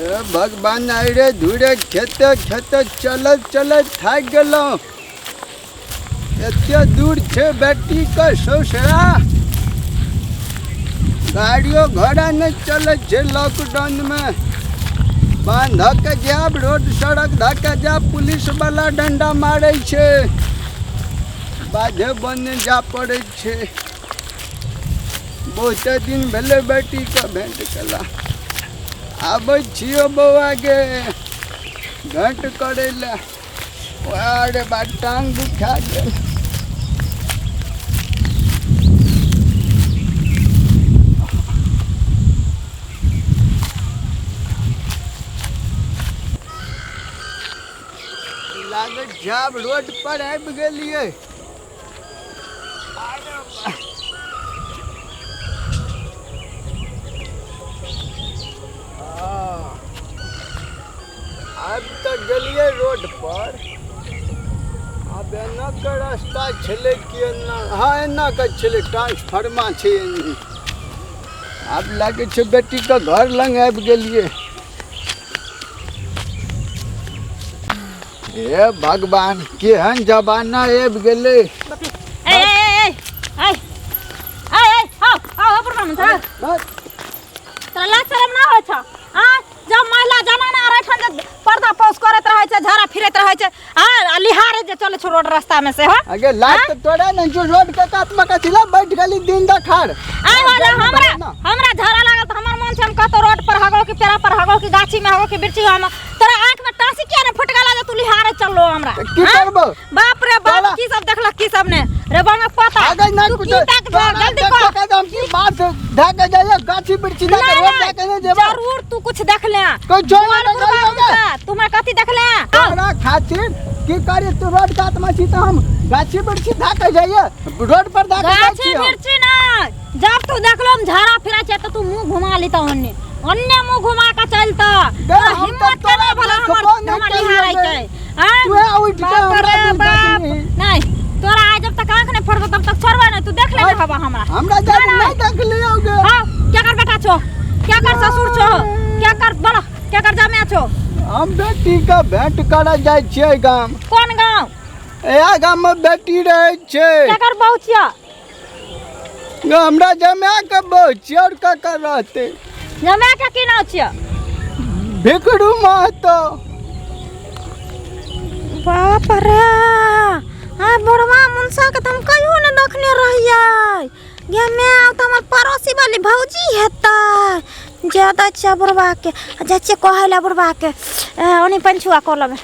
ए भगवान, आइरे धुरे खेते खेते चलैत चलैत थाकि गेलहुँ। एते दूर छै बेटीके ससुरा, गाड़ियो घोड़ा नहि चलै छै लॉकडाउनमे। बान्ह धऽ के जायब, रोड सड़क धऽ के जायब, पुलिसवला डंडा मारै छै, बाधे बन जा पड़ै छै। बहुते दिन भेलै बेटीके भेँट केला। आबै छियौ बौआ गे भेँट करै लए। अरे बा, टांग दुखा गेल। लागै छै आब रोड पर आबि गेलियै। आबि तऽ गेलियै रोड पर। आब एना के रास्ता छलै कि एना? हँ, एना के छलै। ट्रांसफार्मा छै एनी। आब लागै छै बेटीके घर लग आबि गेलियै। हे भगवान, केहन जमाना आबि गेलै। ए ए ए ए ए ए, आओ आओ बुढ़बा मन, तोरा लाज शरम ना होइ छौ? आ जब महिला जनाना रहै छन जे पर्दा पौस करैत रहै छै, झाड़ा फिरैत रहै छै, आ लिहारे जे चलै छौ रोड रास्ता में से हो। अगे लाज तऽ तोरा नहि छौ? रोड के कात में कथी ला बैठ गेली दिन देखार? आइ हो जे हमरा हमरा झाड़ा लागल तऽ हमर मन छै हम कतौ रोड पर हगो कि पेड़ा पर हगो कि गाछी में हगो कि बिरछी हम। तोरा आँख में टाँसी किया ने फुटगला जे तू लिहारे चललो हमरा? की करबो? बाप रे बाप, की सब देखलक की सब ने रे बांगा पता। आगे नहीं तू कुछ की ताक तोरा जल्दी देख कर। के हम की बात धऽ के जाइए गाछी बिरछी धऽ के रोड धऽ के नहीं जेबै। जरूर तू कुछ देख ले। कोई जोर नहीं लगे। तू हमरा कथी देख ले? तोरा खातिर की करी? तू रोड कात में छी तऽ हम गाछी बिरछी धऽ के जाइए, रोड पर धऽ के जाइ गाछी छी हम। बिरछी ना, जब तू देखलो हम झाड़ा फिरै छै तऽ तू मुंह घुमा लेता, ओन्ने ओन्ने मुंह घुमा के चलता। बे, हम हिम्मत तऽ केना तोरा भला हमर देखबो नहि हमर केलियै निहारै गे। छै? आँय? तूहे उठि के बाप हमरा रे दिस बाप। देखली। नहीं, तोरा आइ जब तक आँख नहीं फोड़बो तब तक छोड़बो नहीं। तू देख लेने हवा हमरा। हमरा जब नहीं, नहीं देखलियौ गे। हाँ, क्या कर बेटा छो, क्या कर ससुर छो, क्या कर बोलो, क्या कर जमे छो? हम बेटी के भेंट करऽ जाइ छियै गाम। कोन गाँव? इएह गाम मे बेटी रहै छै। क्या कर बहू छिया? गे, हमरा जमा के बहू छियै, आओर ककर रहतै? जमे के की नाम छिया? भिखरू महतो। बाप रे, आ बुढ़वा मुनसा के तऽ हम कहियो ने देखने रहियै। गे मैं, आब तऽ हमर पड़ोसी वाली भौजी हेतै। ज्यादा छियै बुढ़वा के, आ जाइ छियै कहै लए बुढ़वा के। ओनी पंछुआ कऽ लेबै।